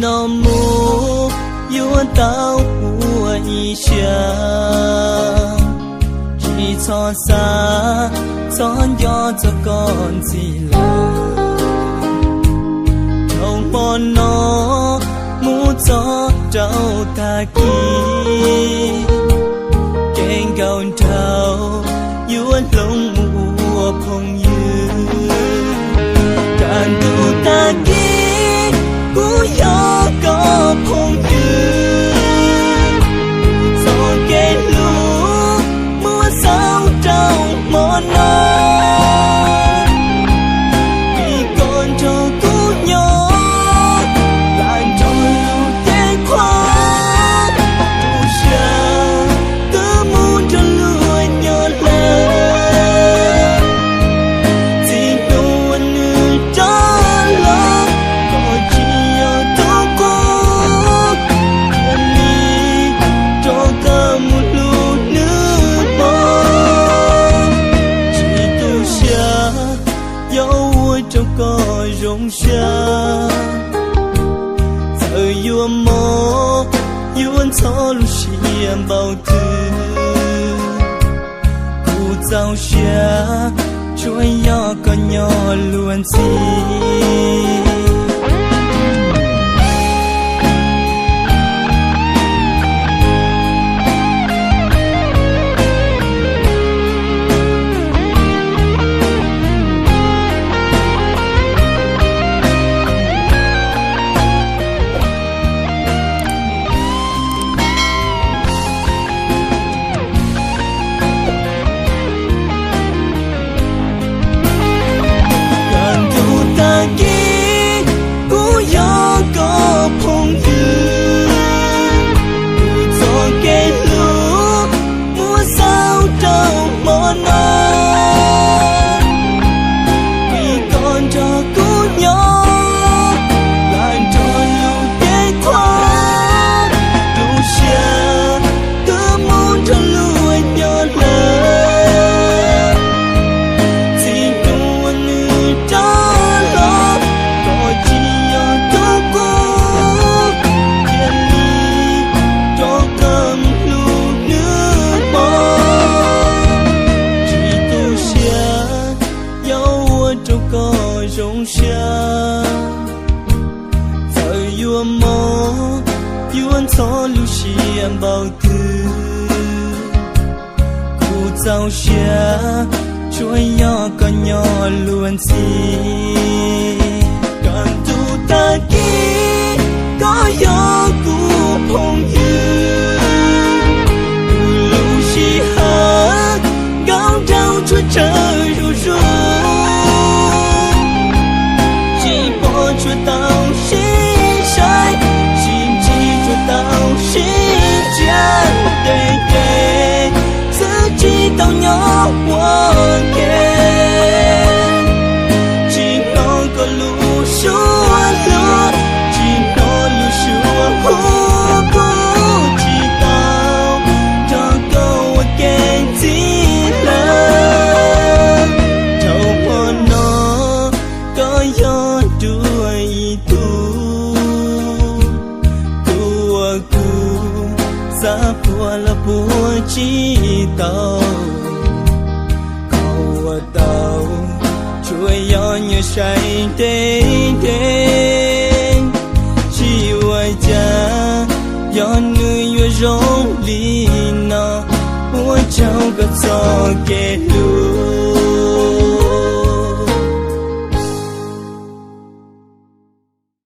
No mus yuav tau ua ib siab, tsis txhob xav, txhob nco txog koj ntxiv lawm. Thaum hmo no mus txog rau tag kis, kev nkauj nraug yuav hloov mus ua phooj ywg. Kaj ntug tag kis kuv yog koj phooj ywg, txoj kev hlub muab xaus rau hmo no. Vim koj nrog kuv nyob, lam nrog lub cev qhuav, tu siab twb mus nrog luag nyob lawm. Txij hnub uas nws rov los, koj tsis yog tus qub, thiaj li rov qab mus hlub nws mog. Tsis tu siab, yog ua rau koj zoo siab. Txawm yuav mob, yuav ntxhov lub siab npaum twg, kuv txaus siab tsuas yog koj nyob luag ntxhi. Kaj ntug tag kis kuv yog koj phooj ywg, txoj kev hlub muab xaus rau hmo no. Vim koj nrog kuv nyob, lam nrog lub cev qhuav, tu siab twb mus nrog luag nyob lawm. Txij hnub uas nws rov los, koj tsis yog tus qub, thiaj li rov qab mus hlub nws mog. Tsis tu siab, yog ua rau koj zoo siab. Txawm yuav mob, yuav ntxhov lub siab npaum twg, kuv txaus siab tsuas yog koj nyob luag ntxhi. Kaj ntug tag kis koj yog kuv phooj ywg, lub sij hawm nkauj nraug tshuav tsawg zuj zus, tsis pom tsuas tau sib saib, tsis ntsib tsuas tau sib ntsia, ntev ntev xwb tsis tau nyob ua ke. Tsis hnov koj lub suab hlub, tsis hnov lub suab hu, kuv tsis tau nrog koj ua ke ntxiv lawm. Thaum hmo no koj yog dua ib tug, kuv ua kuv xav puas los puas tsis tau. Qhov uas tau tsuas yog nyob saib ntev ntev, tsis ua cas, yog nws yuav zoo li no, ua tsaug koj txoj kev hlub.